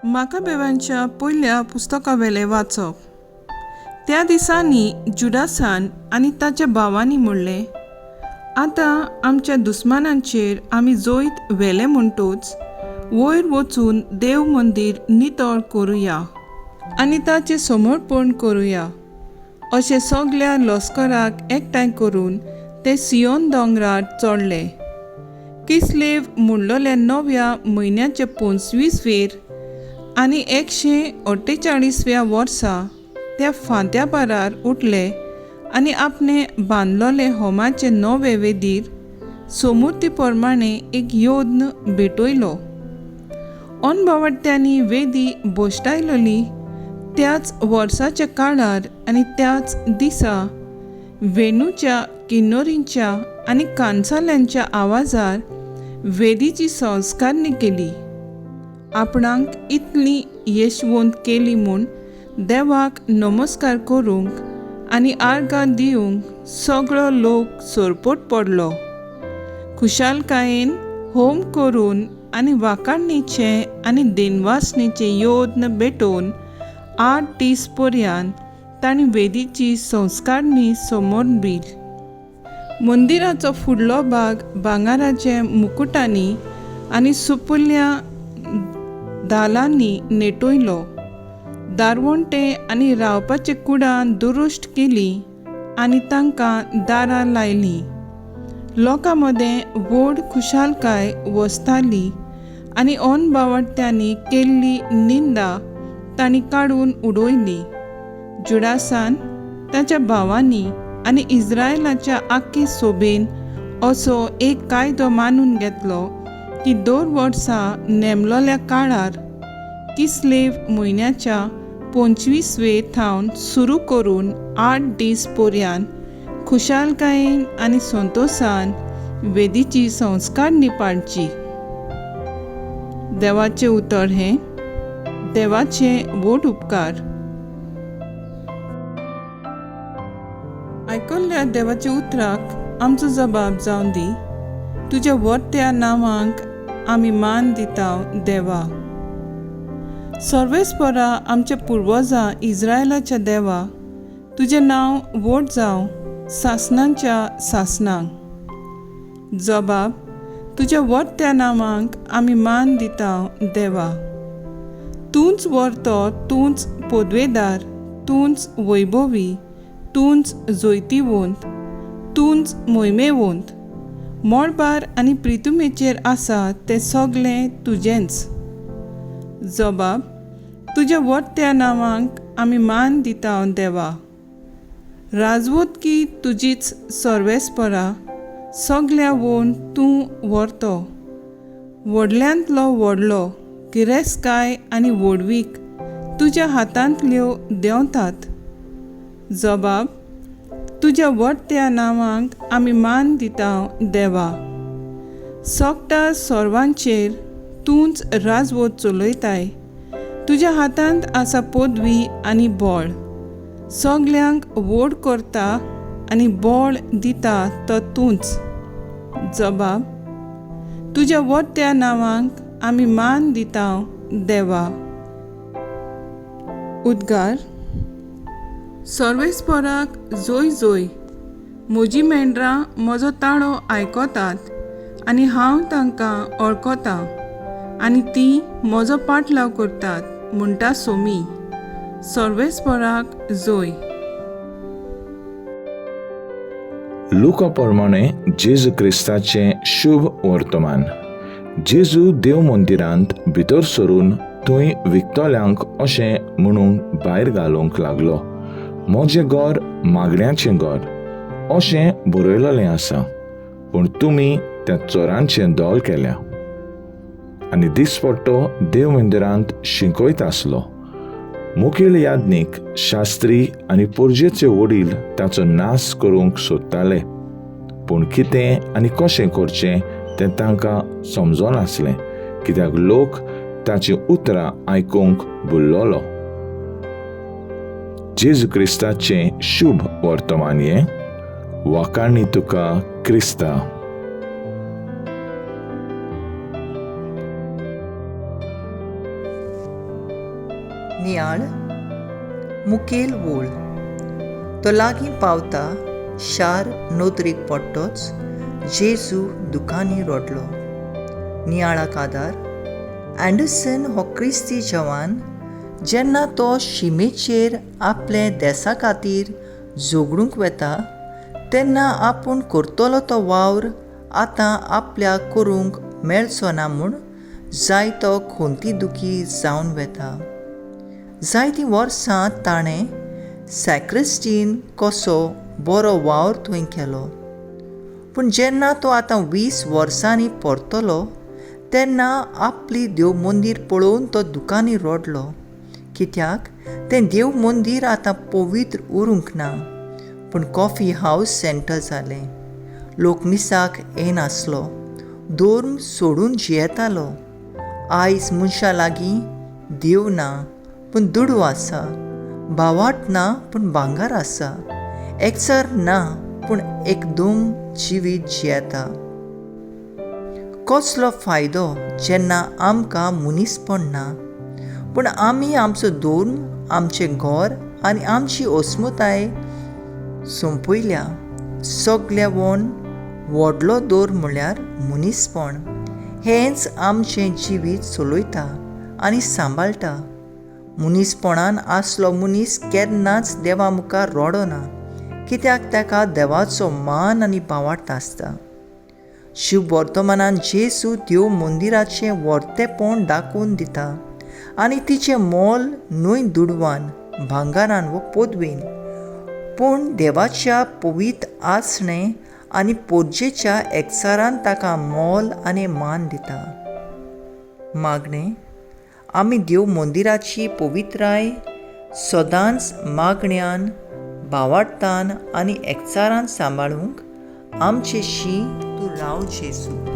माकाबेवांच्या पयल्या पुस्तकावेलें वाचप. त्या दिसांनी जुडासान आनी ताच्या भावांनी म्हणलें, आतां आमच्या दुस्मानांचेर आमी जैत व्हेलें म्हणटूच वयर वचून देव मंदीर नितळ करुया आनी ताचें समर्पण करुया. अशें सगल्या लश्कराक एकठांय करून ते सियोन दोंगरार चडले. किसलेव म्हणलोल्या 9व्या म्हयन्याचे 25वेर आनी 148व्या वर्सा त्या फांत्या पारार उठले आनी आपणे बांदलोले होमाचे 9वे वेदीर सोमुर्ती प्रमाणे एक योद्न भेटयलो. अनभावट्यांनी वेदी बोश्टायलोली त्याच वर्साच्या काळार आनी त्याच दिसा वेणूच्या, किन्नोरींच्या आनी कांसाल्यांच्या आवाजार वेदीची संस्कारणी केली. आपणाक इतली येशवंत केली म्हूण देवाक नमस्कार करूंक आनी आर्गां दिवंक सगळो लोक सरपट पडलो. खुशालकायेन होम करून आनी वाकाणीचे आनी देनवासणीचे योद्न भेटोवन 8 दीस पर्यंत तांणी वेदीची संस्कारणी समोर बील. मंदिराचो फुडलो भाग भांगाराचे मुकुटांनी आनी सुपुल्ल्या दालांनी नेटयलो. दारवंटे आनी रावपाचे कुडां दुरुस्त केली आनी तांकां दारां लायलीं. लोकां मदें व्हड खुशालकाय वसताली आनी अनबावट्यांनी केल्ली निंदा तांणी काडून उडयली. जुडासान ताच्या भावांनी आनी इस्रायलाच्या आख्खे सोबेन असो एक कायदो मानून घेतलो की दर वर्सा नेमलोल्या काळार किसलेव म्हयन्याच्या 25वे थावन सुरू करून 8 दीस पर्यंत खुशालकायेन आनी संतोसान वेदीची संस्कारणी पाळची. देवाचें उतर हें देवाचे व्हड उपकार. आयकल्ल्या देवाच्या उतराक आमचो जबाब जावन दी. तुज्या व्हडत्या नांवांक आमी मान दिता देवा. सर्वेस्परा आमच्या पुर्वजां इस्रायलाच्या देवा, तुजें नांव व्हड जावं सासणांच्या सासणांक. जबाब, तुज्या व्हडत्या नांवांक आमी मान दिता देवा. तूंच व्हरतो, तूंच पदवेदार, तूंच वैभवी, तूंच जैतिवंत, तूंच मोहिमेवंत. मळबार आनी प्रितुमेचेर आसा तें सगलें तुजेंच. जबाब, तुज्या व्हडत्या नांवांक आमी मान दिता देवा. राजवतकी तुजीच सर्वेस्परा, सगल्या वोन तूं व्हरतो. व्हडल्यांतलो व्हडलो, गिरेस्तकाय आनी व्हडवीक तुज्या हातांतल्यो देंवतात. जबाब, तुज्या व्हडत्या नांवांक आमी मान दिता देवा. सगटा सर्वांचेर तूंच राजवत चलयताय. तुज्या हातांत आसा पदवी आनी बळ. सगल्यांक व्हड करता आनी बळ दिता तो तूंच. जबाब, तुज्या व्हडत्या नांवांक आमी मान दिता देवा. उद्गार. सर्वेस्पराक जोय जोय. म्हजीं मेंढरां म्हजो ताळो आयकतात आनी हांव तांकां वळखतां आनी तीं म्हजो पाटलाव करतात म्हणटा सोमी. सर्वेस्पराक जोय. लुका प्रमाणे जेजू क्रिस्ताचें शुभ वर्तमान. जेजू देव मंदिरांत भितर सरून थंय विकतल्यांक अशें म्हणूंक भायर घालूंक लागलो, म्हजें घर मागण्याचें घर अशें बरयलेलें आसा, पूण तुमी त्या चोरांचें दोल केल्या. आनी दिसपट्टो देव मंदिरांत शिकयत आसलो. मुखेल याज्ञीक, शास्त्री आनी पोरजेचे वडील ताचो नाश करूंक सोदताले, पूण कितें आनी कशें करचें तें तांकां समजनासलें, कित्याक लोक ताचीं उतरां आयकूंक भुल्लोलो. जेजू क्रिस्ताचें शुभ वर्तमान हें. वाखाणी तुका क्रिस्ता. नियाळ मुखेल वोळ. तो लागीं पावता शार नोदरेक पडटोच जेजू दुकांनी रडलो. नियाळाक आदार अँडरसन हो क्रिस्ती जवान जेन्ना तो शिमेचेर आपले देसा खातीर झगडूंक वता तेन्ना आपूण करतलो तो वावर आतां आपल्याक करूंक मेळचो ना म्हूण जायतो खोंती दुखी जावन वता. जायतीं वर्सां ताणें सॅक्रिस्टीन कसो बरो वावर थंय केलो, पूण जेन्ना तो आतां 20 वर्सांनी परतलो तेन्ना आपली देव मंदीर पळोवन तो दुकांनी रडलो, कित्याक तें देव मंदीर आतां पवित्र उरूंक ना, पूण कॉफी हावस सेंटर जालें. लोक मिसाक येनासलो, धर्म सोडून जियेतालो. आयज मनशां लागीं देव ना पूण दुडू आसा, भावार्थ ना पूण भांगर आसा, एकचार ना पूण एकदम जिवीत जियेता. कसलो फायदो जेन्ना आमकां मनीसपण ना, पूण आमी आमचो धर्म, आमचें घर आनी आमची अस्मताय सोंपयल्या. सगल्या वन व्हडलो धर्म म्हळ्यार मनीसपण. हेंच आमचें जिवीत चलयता आनी सांबाळटा. मनीसपणान आसलो मनीस केन्नाच देवा मुखार रडना, कित्याक ताका देवाचो मान आनी भावार्थ आसता. शुभ वर्तमानान जेजू देव मंदिराचें व्हरतेपण दाखोवन दिता आनी तिचें मोल न्हय दुडवान, भांगारान वो पदवेन, पूण देवाच्या पवित्र आसणें आनी पोरजेच्या एकचारान ताका मोल आनी मान दिता. मागणें, आमी देव मंदिराची पवित्राय सदांच मागण्यान, भावार्थान आनी एकचारान सांबाळूंक आमचे शी तूं राव जेजू.